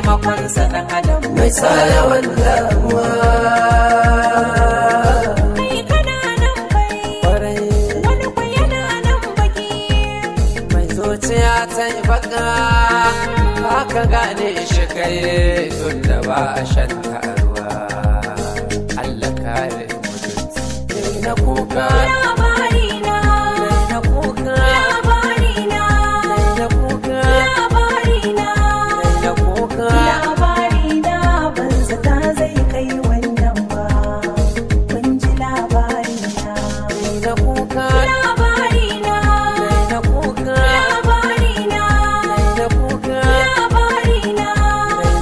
taimakon sa dan adam mai sa yawan damuwa. Kai kana nan fari, wani kwa yana nan baki. Mai zuciya ta yi baka, haka gane shi kai tun da ba a shan ruwa. Allah kare mutunci. Na kuka, Labari na, na kuka, labari na, na kuka, labari na, na kuka. Labari na ban zata zai kai wannan ba. Kun ji labari na. Na kuka, Labari na, na kuka, labari na, na kuka, labari na,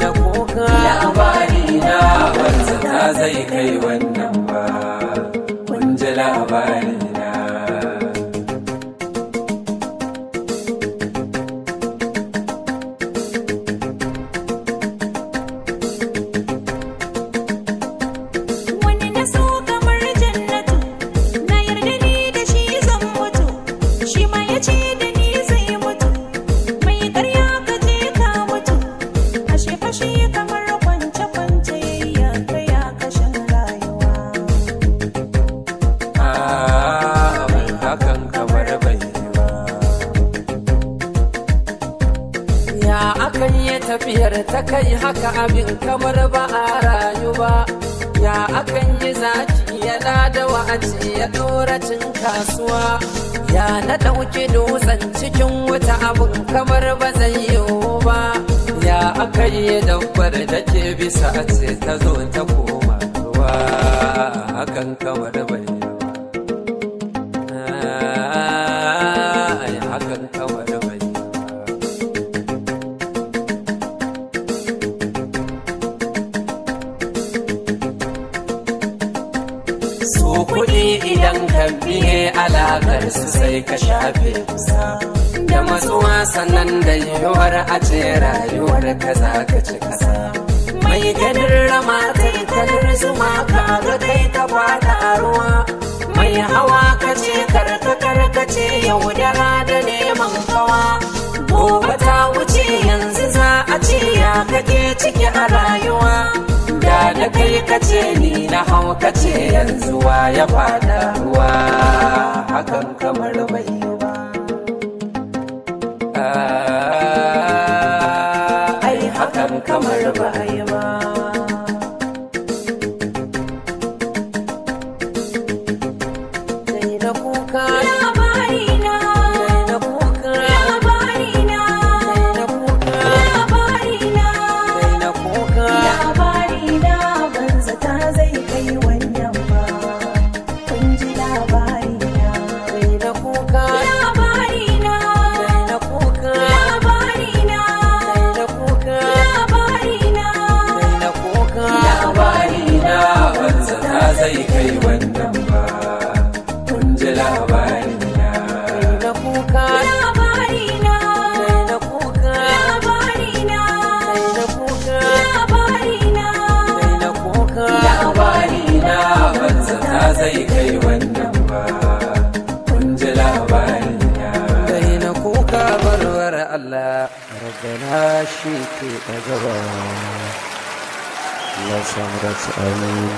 na kuka. Labari na ban zata zai kai wannan ba. Kun ji labari na. Wani na so kamar jannatu, na yarda ni da shi zan mutu, shi ma ya ce da ni zai mutu, mai karya ka je ka mutu, ashe fashe kamar kwance-kwance ya kai ya kashin rayuwa. Mai hakan kamar bai yi ba. Ya akan yi tafiyar ta kai haka abin kamar ba a rayu ba. Ya akan yi zaki yana da wa'aci ya ɗora cin kasuwa. Ya na ɗauki dutsen cikin wuta abin kamar ba zai yiwu ba. Ya aka yi dabbar da ke bisa a ce ta zo ta koma ruwa. Hakan kamar bai yi ba. Ai hakan kamar bai yi ba. Su kuɗi idan ka biye alaƙar su sai ka shafe kusa. Da matsuwa sannan da yiwuwar a ce rayuwar ka za ka ci kasa. Mai ganin rama kai kalar zuma ka ga kai ka fada a ruwa. Mai hawa ka ce karka karkace yaudara da neman kawa. Gobe ta wuce yanzu za a ce ya kake ciki a rayuwa. Da da kai kace ni na hau kace yanzu wa ya fada ruwa. Hakan kamar bai yi ba. Ai hakan kamar ba a yi ba. Sai na kuka, Labari na, na kuka, labari na, na kuka, labari na, na kuka. Labari na ban zata zai kai wannan ba. Kun ji labari na. Na kuka, Labari na, na kuka, labari na, na kuka, labari na, na kuka. Labari na ban zata zai kai wannan ba. Kun ji labari na. Na kuka, labari na, na kuka, labari na, na kuka, labari na, na kuka. Labari na ban zata zai kai wannan ba. Kun ji labari na. Daina kuka barwar Allah, Rabbana shi ke ɗagawa. Allah ya samu dace, amin.